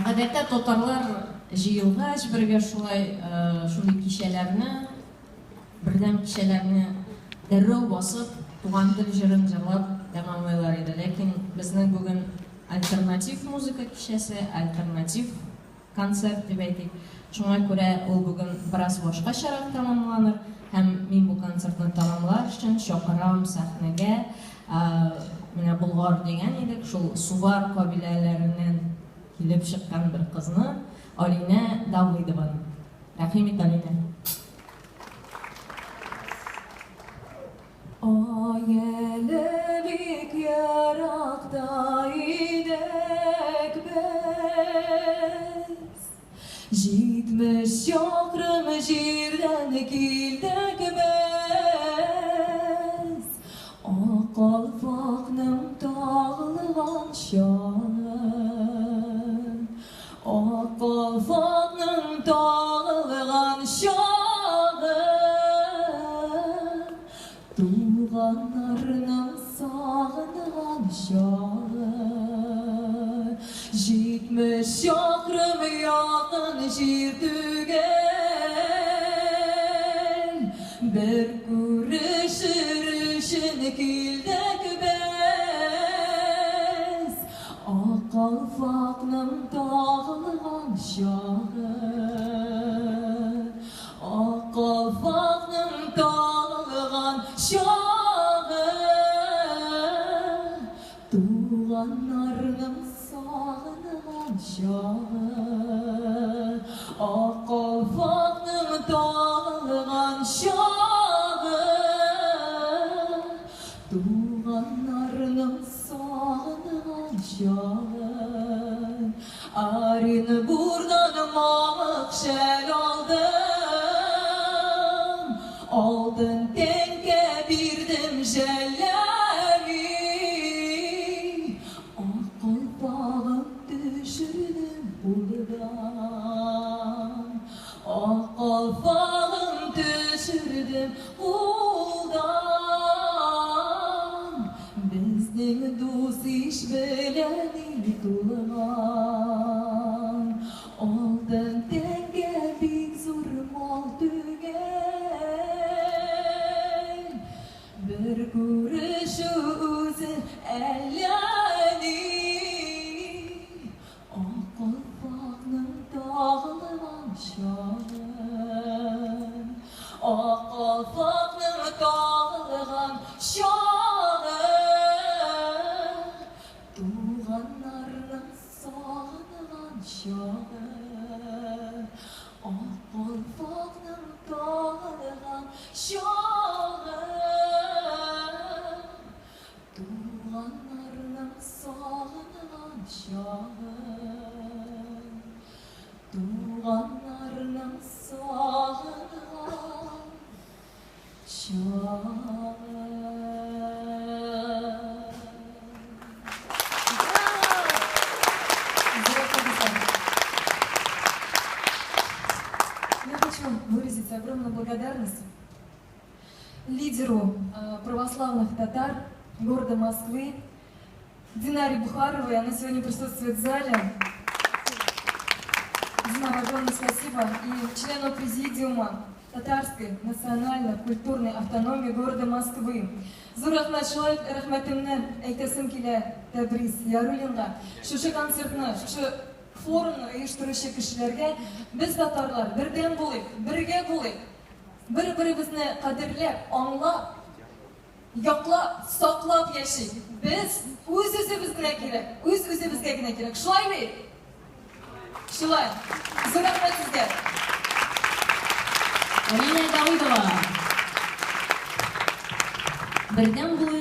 Гадәттә татарлар җыелгач бергә шулай шундый кичәләрне, бердәм кичәләрне дәррәү басып, Туган тел җырын җырлап тәмамлыйлар иде. Ләкин безнең бүген альтернатив музыка кичәсе, альтернатив концерт дип әйтик. Шуңа күрә ул бүген бераз башкачарак тәмамланыр. Һәм мин бу концертны тәмамлар өчен чакырам сәхнәгә менә Болгар дигән идек, шул Сувар кабиләләреннән килеп чыккан бер кызны, Алинә Давыдованы. Рәхим ит, Алинә. Ай әле бик еракта идек без, 70 чакрым җирдән килдек без. Ак калфакның тагылган чагы, Ак калфакның тагылган чагы, Туганнарның сагынган чагы. 70 чакрым якын җир түгел, Бер күрешер өчен килдек без. Ак калфакның тагылган чагы, Ак калфакның тагылган чагы, Туганнарның сагынган чагы, Ак калфакның тагылган чагы, Туганнарның сагынган чагы. Оренбурдан мамык шәл алдым, Алтын тәңкә бирдем жәлләми. Ак калфагым төшердем кулдан, Ак калфагым төшердем кулдан. Безнең дус-иш белән ил тулган. Алтын тәңкә бик зур мал түгел. Бер күрешү үзе әллә ни. Ак калфакның тагылган чагы, Ак калфакның тагылган чагы, Туганнарның сагынган чагы, Ак калфакның тагылган чагы. Туганнарның сагынган чагы, Туганнарның сагынган чагы. Я хочу выразить огромную благодарность лидеру православных татар города Москвы Динаре Бухаровой. Она сегодня присутствует в зале. Динара, огромное спасибо. И члену президиума Татарской национально-культурной автономии города Москвы. Зур рәхмәт, шулай ук рәхмәтемне әйтәсем килә Тәбрис Яруллинга. Шушы концертны, шушы форумны оештыручы кешеләргә без татарлар бердәм булыйк, бергә булыйк. Бер-беребезне кадерләп, аңлап, яклап, саклап яшик. Без үз-үзебез генә кирәк, үз-үзебезгә генә кирәк. Шулай бит? Шулай. Зур рәхмәт сезгә. Алинә Давыдова. Бердәм булыйк.